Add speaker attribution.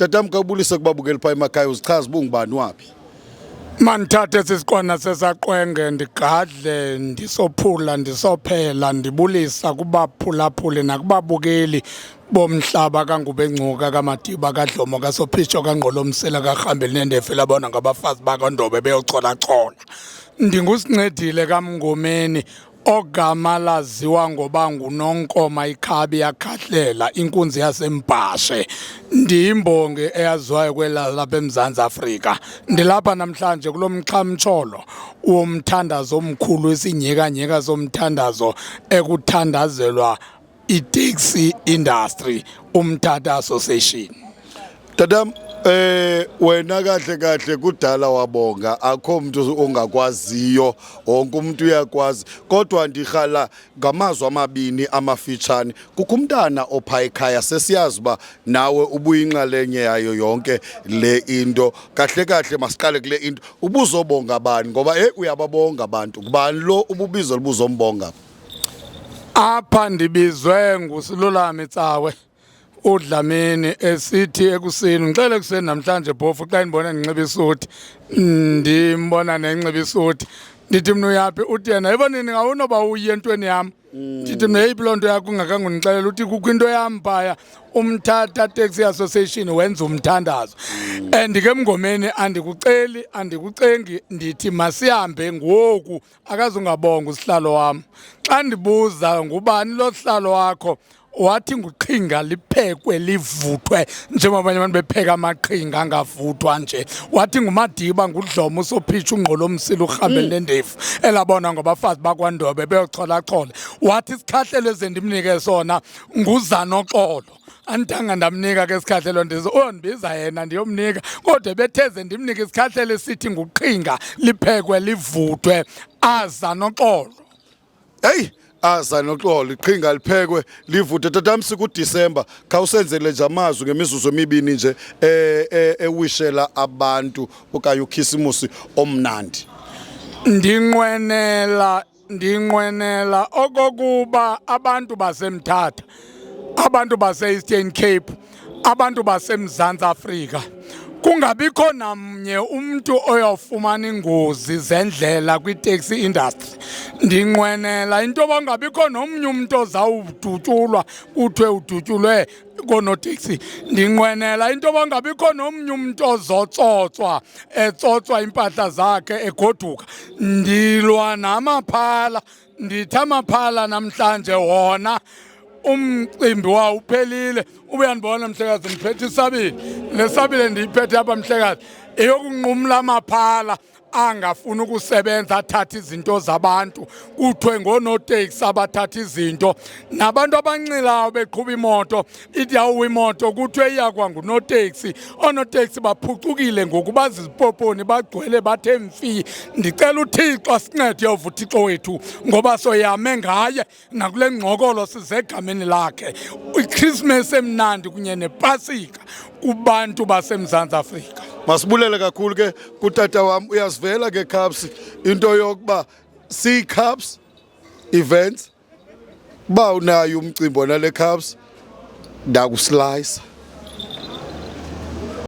Speaker 1: Tatam, khawubulise kubabukeli phaa emakhaya, uzichaze uba ungubani waphi.
Speaker 2: Mandithathe esi siqwana sesaqwenge ndigadle, ndisophula, ndisophela, ndibulisa kubaphulaphuli nakubabukeli bomhlaba kaNgubengcuka kaMadiba kaDlomo kaSophitsho kaNgqolomsila kaRhambeli nendefe labona ngabafazi bakwaNdobe beyocolachola. Ndingusincedile kaMngomeni ogama laziwa ngoba nguNonkoma ikhabi yakhahlela inkunzi yaseMbhashe. Ndiyimbongi eyaziwayo kwela lapha eMzantsi Afrika. Ndilapha namhlanje kulo mxhamtsholo womthandazo omkhulu, isinyhikanyhika somthandazo ekuthandazelwa i-taxi industry, Umtata Association.
Speaker 1: Tatam, wena kahle kahle kudala wabonga, akho mntu ongakwaziyo, wonke umuntu uyakwazi, kodwa ndirhala ngamazwi amabini amafitshane. Kukho umntana opha ekhaya, sesiyazi uba nawe ubuyinxalenye yayo yonke le into. Kahle kahle masiqale kule into, ubuzobonga bani? Ngoba uyababonga abantu, ngubani lo ububizo lubuzombonga?
Speaker 2: Apha ndibizwe nguSilulami Tsawe uDlamini esithi ekuseni, ngixele ekuseni namhlanje phofu xa ndibona ndinxiba isuti, ndimbona nenxiba isuti, ndithi mna uyaphi? Uthi yena yebo nini ngawunoba uye entweni yam. Ndithi mna yeyiphi loo nto yakho ungakhange undixelele? Uthi kukho into yam phaya, Umtata Taxi Association wenza umthandazo. And ke Mngomeni, andikuceli, andikucengi, ndithi masihambe ngoku. Akazungabonga usihlalo wam. Xa ndibuza ngubani lo sihlalo wakho, wathi nguqhinga liphekwe livuthwe njengoba abanye abantu bepheka amaqhinga angavuthwa nje. Wathi nguMadiba, nguDlomo, uSophitsha, uNgqolomsila, uRhambele nendefu elabona ngabafazi bakwaNdobe beyocholachole. Wathi isikhahlelo ezendimnike sona nguZanoxolo. Andithanga ndamnika ke isikhahlelo, ndize uyondibiza yena ndiyomnika, kodwa betheze ndimnike isikhahlelo esithi nguqhinga liphekwe livuthwe aZanoxolo.
Speaker 1: Heyi, aza noxolo, iqhinga liphekwe livuthe. Tatam, sikuDisemba, khawusenzele nje amazwi ngemizuzu emibini nje ewishela abantu okanye uKhisimusi omnandi.
Speaker 2: Ndinqwenela okokuba abantu baseMthatha, abantu base-Eastern Cape, abantu baseMzantsi Afrika, kungabikho namnye umntu oyofumana ingozi zendlela kwi-taxi industry. Ndinqwenela into yoba kungabikho nomnye umntu ozawudutyulwa kuthiwe udutyulwe koonoteksi. Ndinqwenela into yoba kungabikho nomnye umntu ozotsotswa, etsotswa iimpahla zakhe egoduka. Ndilwa namaphala, ndithi amaphala namhlanje wona umcimbi wawo uphelile. Ubuyandibona mhlekazi, ndiphethe isabile, le sabile ndiyiphethe apha mhlekazi eyokunqumla amaphala angafuni ukusebenza, athatha izinto zabantu, kuthiwe ngoonoteksi abathatha izinto, nabantu abanxilayo beqhuba imoto, ithi yawuwa imoto kuthiwe iyakwa ngunoteksi. Oonoteksi baphucukile ngoku, bazizipoponi, bagcwele bathe mfi. Ndicela uThixo asincede, yova uThixo wethu, ngoba soyame ngaye nakule ngxokolo size egameni lakhe. IKrismesi emnandi kunye nePasika kubantu baseMzantsi Afrika.
Speaker 1: Masibulele kakhulu ke kutata wam. Uyasivela ke Caps into yokuba siyi-Caps Events, uba unayo umcimbi wona le Caps, ndakuslayisa.